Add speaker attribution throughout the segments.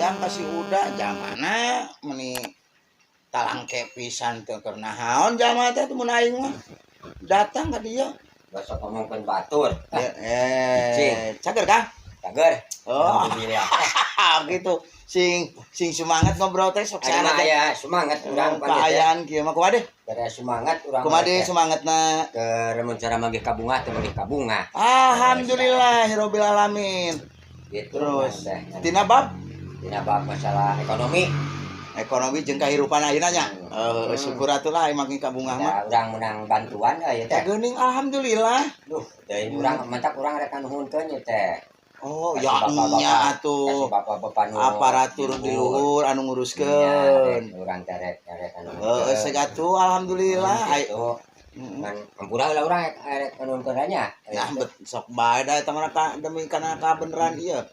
Speaker 1: Hayang kasih udah jamana meni talangke pisan teu keur naon jama teh mun aing mah datang ka dieu.
Speaker 2: Besok ngomongkeun batur.
Speaker 1: Ya, cager kah?
Speaker 2: Cager.
Speaker 1: Oh.
Speaker 2: Alhamdulillah.
Speaker 1: Gitu. Sing sing semangat ngobrol teh sok
Speaker 2: Ayeuna
Speaker 1: sana teh.
Speaker 2: Aya semangat urang pan teh.
Speaker 1: Kaayaan kieu mah kumaha deh?
Speaker 2: Gara semangat urang.
Speaker 1: Kumaha deh semangatna?
Speaker 2: Keur mun cara manggih kabungah teh manggih kabungah.
Speaker 1: Alhamdulillahirabbil alamin.
Speaker 2: Gitu.
Speaker 1: Terus
Speaker 2: teh.
Speaker 1: tina bab
Speaker 2: Tina bab masalah ekonomi.
Speaker 1: Ekonomi jeung kahirupan ayeuna nya. Eh, syukur atuh lah makin kabungah mah.
Speaker 2: Da urang menang bantuan euy
Speaker 1: Teh
Speaker 2: teh.
Speaker 1: geuning alhamdulillah.
Speaker 2: Duh, deui urang mantak urang rek nuhunkeun ye teh.
Speaker 1: Oh,
Speaker 2: Kasih
Speaker 1: ya
Speaker 2: bapak-bapak.
Speaker 1: nya atuh.
Speaker 2: Kasih bapak-bapak nu
Speaker 1: Aparatur di luhur anu nguruskeun.
Speaker 2: Urang teh rek rek anu.
Speaker 1: Heeh, segatu alhamdulillah. Ai
Speaker 2: Gitu. Ngan ampura heula urang rek rek nuhunkeun nya.
Speaker 1: Nah, bet sok bae da eta mah demi kana kabeneran ieu.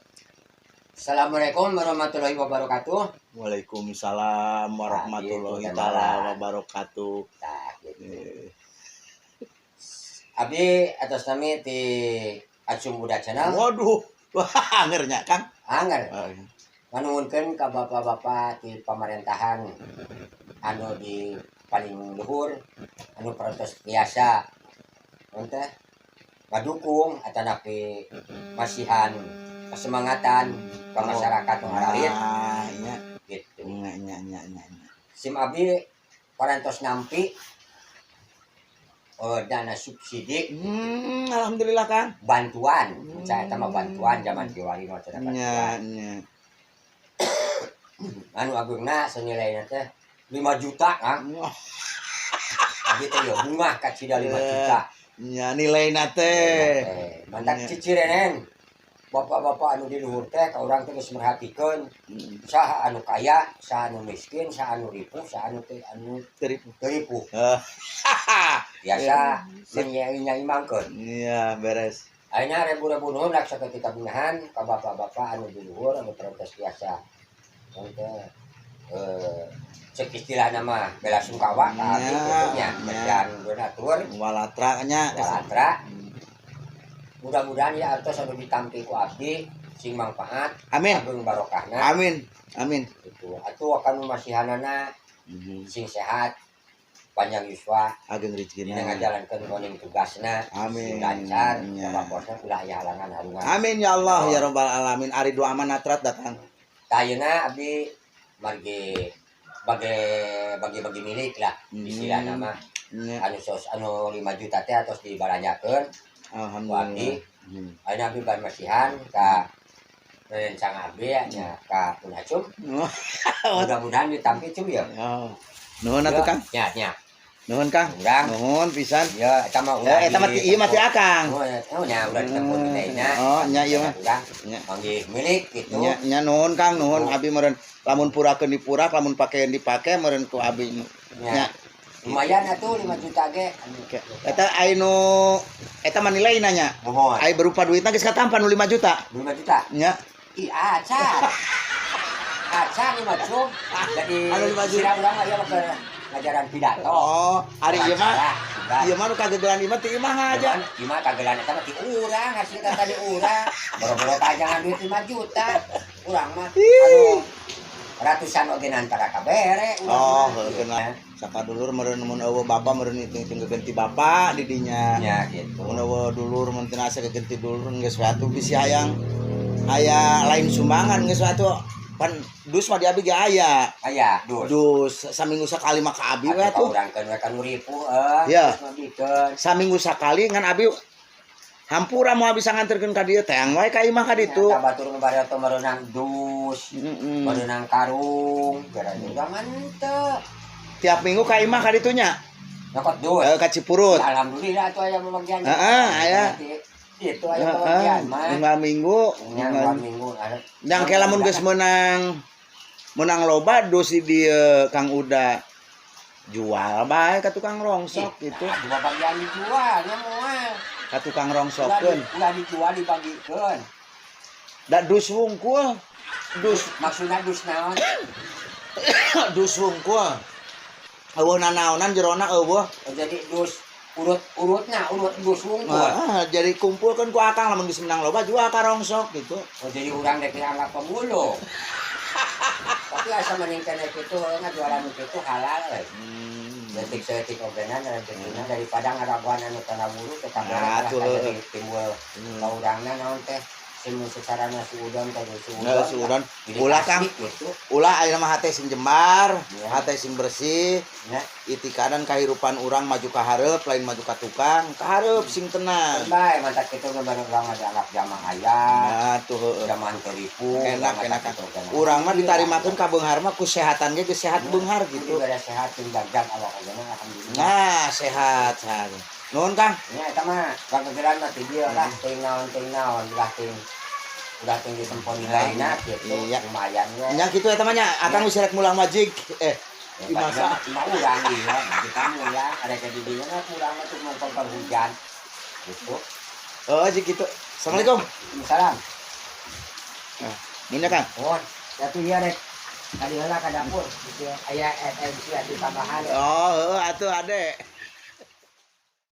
Speaker 2: Assalamualaikum warahmatullahi wabarakatuh.
Speaker 1: Waalaikumsalam warahmatullahi
Speaker 2: Nah, gitu,
Speaker 1: taala
Speaker 2: teh.
Speaker 1: Wabarakatuh.
Speaker 2: Tah, gitu.
Speaker 1: Eh,
Speaker 2: Abdi atas nami ti Acum Uda Channel.
Speaker 1: Waduh, wah anger nya, Kang.
Speaker 2: Anger
Speaker 1: Eh,
Speaker 2: nganuhunkeun ka bapak-bapak di pemerintahan anu di paling luhur anu protes biasa teh ngadukung atanapi masihan kesemangatan ke masyarakat nu ngaralit
Speaker 1: Ah, nya
Speaker 2: gitu.
Speaker 1: Nya nya nya nya nya.
Speaker 2: Sim abdi parantos nampi, oh, dana subsidi.
Speaker 1: Alhamdulillah, Kang.
Speaker 2: Bantuan. Saya eta mah bantuan zaman kiwari mah cenah
Speaker 1: Nya
Speaker 2: bantuan
Speaker 1: nya.
Speaker 2: Anu agungna senilainya teh 5 juta, Kang. Abdi teh ya bungah kacida 5 juta.
Speaker 1: Nya nilaina teh.
Speaker 2: Eh, mantak cicirenen bapak-bapak anu di luhur teh ka urang teh geus merhatikeun saha anu kaya, saha anu miskin, saha anu ripuh, saha anu teh anu
Speaker 1: Ripuh.
Speaker 2: teu ripuh.
Speaker 1: Eh.
Speaker 2: Biasa menyaimangkeun.
Speaker 1: Iya, beres.
Speaker 2: Ayeuna ribu-ribu nuhun laksa ketika bingahan ka bapak-bapak anu di luhur anu protes biasa. Teh cek istilah nama bela sungkawa ka abdi kitu nya, berian donatur.
Speaker 1: Walatra nya.
Speaker 2: Walatra. Mudah-mudahan ya artos anu ditampi ku abdi sing mangfaat.
Speaker 1: Amin.
Speaker 2: Agung barokahna.
Speaker 1: Amin. Amin.
Speaker 2: Gitu atuh akan masihanana sing sehat, panjang yuswa,
Speaker 1: Ageng
Speaker 2: dina
Speaker 1: rezekina.
Speaker 2: Ngajalankeun koning tugasna
Speaker 1: Amin.
Speaker 2: sing lancar, bapakna ulah aya halangan harungan.
Speaker 1: Amin ya Allah ya rabbal alamin. Ari doa mah natrat datang.
Speaker 2: Tah, ayeuna abdi margi bagi bagi-bagi milik lah istilah nama anu sos anu 5 juta teh atos dibalanjakeun ku
Speaker 1: Alhamdulillah.
Speaker 2: Abdi. Ayeuna abdi bari masihan ka rencang abdi nya ka Pun Acum, mudah-mudahan ditampi cum ya.
Speaker 1: Oh. Nuhun atuh, Kang.
Speaker 2: Nya nya.
Speaker 1: Nuhun, Kang.
Speaker 2: Urang.
Speaker 1: Nuhun pisan.
Speaker 2: Ya, eta mah
Speaker 1: Ya, eta mah ti ieu mah ti Akang.
Speaker 2: Oh, ya, oh nya ulah ditempur kita nya.
Speaker 1: Oh, nya ieu mah.
Speaker 2: Urang
Speaker 1: Nya.
Speaker 2: manggih milik gitu.
Speaker 1: Nya nya nuhun, Kang, nuhun abi meureun lamun purakeun dipurak, lamun pakeun dipake meureun ku abi.
Speaker 2: Nya.
Speaker 1: Nya.
Speaker 2: Lumayan atuh 5 juta ge.
Speaker 1: Eta anu eta mah nilaina nya.
Speaker 2: Mohon.
Speaker 1: Ai berupa duitna geus katampa nu 5 juta.
Speaker 2: 5 juta.
Speaker 1: Nya.
Speaker 2: Ih, acan. Acan 5 cum. Jadi
Speaker 1: Anu 5 juta.
Speaker 2: sirah urang mah ieu mah keur ngajaran pidato.
Speaker 1: Oh, ari ieu mah
Speaker 2: Wawancara,
Speaker 1: ieu mah nu kagegelan ieu mah ti imah aja.
Speaker 2: Imah kagelan eta mah ti urang, hasil tadi urang. Boro-boro kajangan duit 5 juta. Urang mah anu ratusan oge nantara kabere urang
Speaker 1: Oh,
Speaker 2: mah.
Speaker 1: heuh lah. Sakadulur meureun mun eueuh bapa meureun hitung-hitung geugenti bapa di dinya.
Speaker 2: Ya gitu.
Speaker 1: Mun eueuh dulur mun teu asa geugenti dulur geus we atuh bisi hayang aya lain sumbangan geus we atuh pan dus mah di abi ge aya.
Speaker 2: Aya dus.
Speaker 1: Dus saminggu sakali mah ka abi we
Speaker 2: Atuh
Speaker 1: atuh.
Speaker 2: urang keun we kan ripuh eh.
Speaker 1: Ya.
Speaker 2: Terus mabikeun.
Speaker 1: Saminggu sakali ngan abi hampura moal bisa nganterkeun ka dieu teang wae ka imah ka ditu.
Speaker 2: Eta batur mah meunang dus, meunang karung, gara urang mah henteu.
Speaker 1: Tiap minggu ka imah ka ditunya.
Speaker 2: Nyokot dus.
Speaker 1: Eh, ka Cipurut.
Speaker 2: Alhamdulillah tuh aya pembagian.
Speaker 1: Heeh, aya.
Speaker 2: Itu aya pembagian mah.
Speaker 1: Unggal minggu,
Speaker 2: Nya
Speaker 1: unggal
Speaker 2: unggal minggu.
Speaker 1: Yang ke lamun geus meunang meunang loba dus di dieu Kang Uda jual bae ka tukang rongsok gitu.
Speaker 2: Dua bagian dijual nya moal.
Speaker 1: Ka tukang rongsokeun.
Speaker 2: Ulah dijual, dibagikeun.
Speaker 1: Da dus wungkul. Dus
Speaker 2: Maksudna dus naon?
Speaker 1: Dus wungkul. Eueuh nanaonan jerona eueuh.
Speaker 2: Oh, jadi dus urut-urutna, urut dus wungkul.
Speaker 1: Ah, jadi kumpulkeun ku akang lamun geus menang loba jual ka rongsok gitu.
Speaker 2: Oh, jadi urang dek dianggap pemulung. Tapi asa mending keneh kitu ngajualan nu kitu halal we. Leutik-leutik ogenan rezekina daripada ngaraguan anu kana buru kita
Speaker 1: Nah,
Speaker 2: boleh
Speaker 1: tuh.
Speaker 2: jadi timbul ka urangna naon teh sing secarana suudon teh suudon.
Speaker 1: Nah, suudon.
Speaker 2: Jadi
Speaker 1: Ulah, Kang.
Speaker 2: asik gitu.
Speaker 1: Ulah ayeuna mah hate sing jembar,
Speaker 2: Ya.
Speaker 1: hate sing bersih,
Speaker 2: Ya.
Speaker 1: itikadan kahirupan urang maju ka hareup, lain maju ka tukang, ka hareup sing tenang.
Speaker 2: Bae mantap kitu mah baru urang mah dianggap jamaah aya,
Speaker 1: Nah, tuh heueuh.
Speaker 2: jamaah teripu.
Speaker 1: Enak enak, Kang. Urang mah ditarimakeun ka beunghar mah ku sehatan ge geus sehat beunghar gitu.
Speaker 2: Gitu. Sehat jeung jagjag awak ogena alhamdulillah.
Speaker 1: Nah, sehat, sehat. Nuhun, Kang.
Speaker 2: Nya eta mah gagegeran mah ti dieu lah ting naon lah ting udah ting ditempon nilainya gitu. Lumayan we.
Speaker 1: Nya kitu eta mah nya, akang wis rek mulang majig. Eh,
Speaker 2: Ya,
Speaker 1: dimasa.
Speaker 2: mah urang ieu, kita mulang ada ke di dinya mah urang mah cuma kompor hujan. Gitu.
Speaker 1: Oh, jig gitu. Assalamualaikum.
Speaker 2: Salam.
Speaker 1: Nah, nuhun ya, Kang.
Speaker 2: Oh, ya tuh ieu rek. Tadi heula ka dapur, gitu. Aya SMC atuh tambahan.
Speaker 1: Oh, heueuh atuh ade.